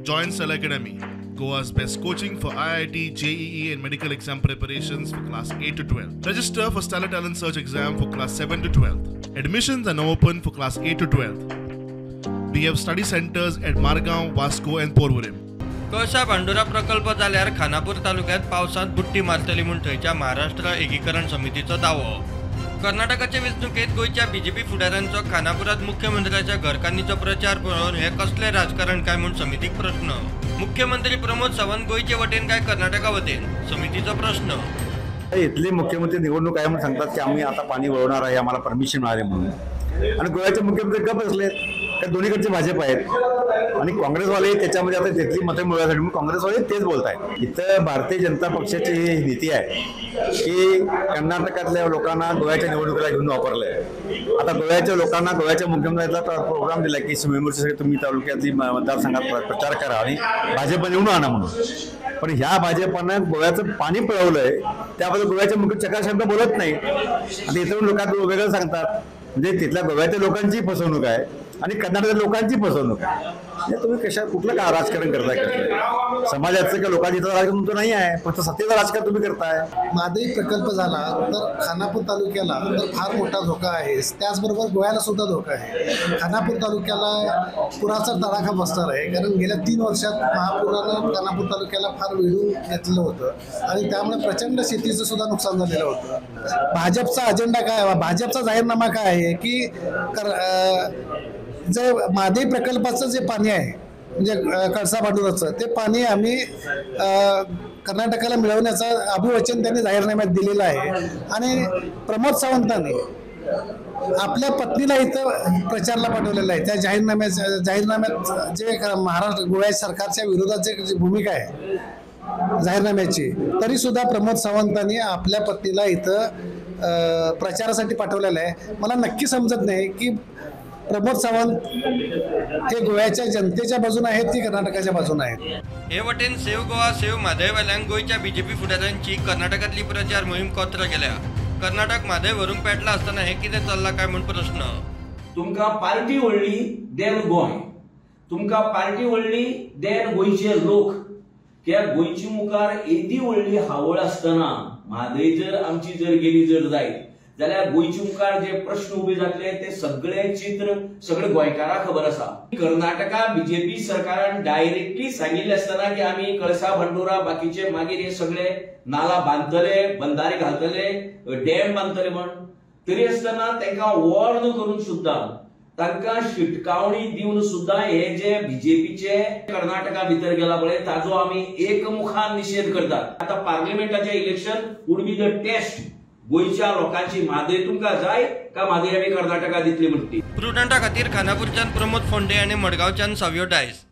Join Stellar Academy, Goa's best coaching for IIT, JEE and medical exam preparations for class 8 to 12. Register for Stellar Talent Search exam for class 7 to 12. Admissions are now open for class 8 to 12. We have study centers at Margao, Vasco and Porvorim. Kalasa Bhandura प्रकल्प जाल्यार खानापूर तालुक्यात पावसांत बुट्टी मारतली म्हूण थंयच्या महाराष्ट्र एकीकरण समितीचो दावो. कर्नाटकाचे वेंचणुकेंत गोंयच्या बीजेपी फुडाऱ्यांचो खानापुरात मुख्यमंत्र्याच्या घरकान्नीचो प्रचार पळोवन हे कसलें राजकारण काय म्हूण समितीक प्रश्न. मुख्यमंत्री प्रमोद सावंत गोंयचे वटेन काय कर्नाटका वटेन, समितीचो प्रश्न. इथले मुख्यमंत्री निवडणूक आहे म्हणून सांगतात की आम्ही आता पाणी वळवणार आहे, आम्हाला परमिशन मिळाले म्हणून, आणि गोव्याचे मुख्यमंत्री गप बसलेत. त्या दोन्हीकडचे भाजप आहेत आणि काँग्रेसवाले त्याच्यामध्ये आता तिथली मतं मिळवण्यासाठी म्हणून काँग्रेसवाले तेच बोलत आहेत. इथं भारतीय जनता पक्षाची ही नीती आहे की कर्नाटकातल्या लोकांना गोव्याच्या निवडणुकीला घेऊन वापरलं आहे. आता गोव्याच्या लोकांना गोव्याच्या मुख्यमंत्र्यांचा प्रोग्राम दिला की सीमेवरचे तुम्ही तालुक्यातली मतदारसंघात प्रचार करा आणि भाजप निवडून आणा म्हणून, पण ह्या भाजपानं गोव्याचं पाणी पळवलंय, त्याबद्दल गोव्याचे मुख्य चकार शब्द बोलत नाही आणि इतर लोकांना वेगळं सांगतात. म्हणजे तिथल्या गोव्याच्या लोकांची फसवणूक आहे आणि कर्नाटकातल्या लोकांची फसवणूक आहे. म्हणजे तुम्ही कशा कुठलं का राजकारण करताय? कसलं समाजाचं का लोकांचं राजकारण तुमचं नाही आहे, फक्त सत्तेचं राजकारण तुम्ही करताय. म्हादई प्रकल्प झाला तर खानापूर तालुक्याला तर फार मोठा धोका आहे, त्याचबरोबर गोव्याला सुद्धा धोका आहे. खानापूर तालुक्याला पुराचा तडाखा बसणार आहे, कारण गेल्या 3 वर्षात महापुरानं खानापूर तालुक्याला फार वेढून घेतलं होतं आणि त्यामुळे प्रचंड शेतीचं सुद्धा नुकसान झालेलं होतं. भाजपचा अजेंडा काय, भाजपचा जाहीरनामा काय आहे की जे म्हादई प्रकल्पाचं जे पाणी आहे म्हणजे कळसा भांडुराचं ते पाणी आम्ही कर्नाटकाला मिळवण्याचा अभिवचन त्यांनी जाहीरनाम्यात दिलेलं आहे. आणि प्रमोद सावंतांनी आपल्या पत्नीला इथं प्रचारला पाठवलेलं आहे. त्या जाहीरनाम्यात जे महाराष्ट्र गोव्या सरकारच्या विरोधात जे भूमिका आहे जाहीरनाम्याची, तरीसुद्धा प्रमोद सावंतांनी आपल्या पत्नीला इथं प्रचारासाठी पाठवलेलं आहे. मला नक्की समजत नाही की प्रमोद सावंत हे गोव्याच्या जनतेच्या बाजूने आहेत की कर्नाटकाच्या बाजूने आहेत. हे वटेन सेव्ह गोवा सेव्ह म्हादयवाल्यांक गोंयच्या बीजेपी फुडाऱ्यांची कर्नाटकातली प्रचार मोहीम कोत्र गेल्या. कर्नाटक म्हादय व्हरूंक पेटला आसतना हे कितें चल्लां काय म्हूण प्रश्न. तुमकां पार्टी व्हडली देन गोंय, तुमकां पार्टी व्हडली देन गोंयचे लोक. कित्याक गोंयचे मुखार येदी व्हडली हावळ आसतना म्हादय जर आमची जर गेली जर जायत जाल्यार गोंयचे मुखार जे प्रश्न उबे जातले ते सगळे चित्र सगळे गोंयकारांक खबर आसा. कर्नाटका बीजेपी सरकारान डायरेक्टली सांगिल्लें आसतना की आमी कळसा भांडुरा बाकीचे मागीर हे सगळे नाला बांदतले, बंधारे घालतले, डॅम बांदतले म्हण, तरी आसतना तांकां वॉर्न करून सुद्दां तांकां शिटकावणी दिवन सुद्दां हे जे बीजेपीचे कर्नाटका भितर गेला पळय ताजो आमी एकमुखान निशेध करतात. आतां पार्लिमेंटाचें election would be the test गोंयच्या लोकांची. म्हादय तुमकां जाय का म्हादय आमी कर्नाटका दितली म्हणटी. प्रुडंटा खातीर खानापूरच्यान प्रमोद फोंडे आनी मडगांवच्यान सावियो डायस.